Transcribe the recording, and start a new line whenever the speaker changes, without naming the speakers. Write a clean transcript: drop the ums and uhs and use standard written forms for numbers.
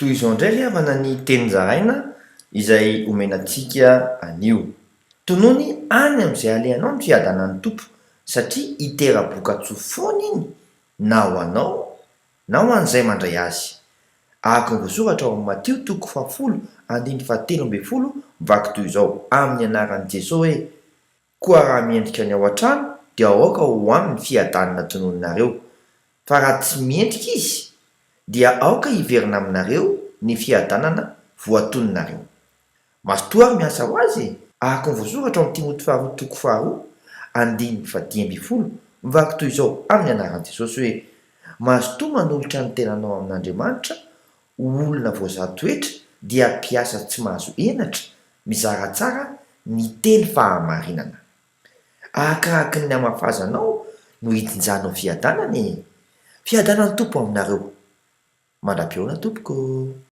Toy izao indray ry havana ny teny zaraina izay omena antsika anio. Tonony any amin'izay alehanao ny fiadanan'ny Tompo satria hitera-bokatsoa foana iny na ho anao na ho an'izay mandray azy. Araka ny voasoratra ao amin'ny Matio toko fahafolo andininy fahatelo ambin'ny folo mivaky toy izao, Amin'ny anaran'i Jesoa hoe, Koa raha mendrika ny ao an-trano dia aoka ho aminy ny fiadanana tononinareo, fa raha tsy mendrika izy dia aoka hiverina aminareo ny fiadanana voatoninareo. Mazotoa ary miasa ho azy e! Araka ny voasoratra ao amin'ny Timoty faharoa toko faharoa andininy fahadimy ambin'ny folo mivaky toy izao amin'ny anaran'i Jesosy hoe, Mazotoa manolotra ny tenanao amin'Andriamanitra ho olona voazaha toetra dia mpiasa tsy mahazo henatra, mizara tsara ny teny fahamarinana. Arakaraky ny hamafazanao no hijinjanao fiadanana e! Fiadanan'ny Tompo aminareo. Mandra-pihaona tompoko!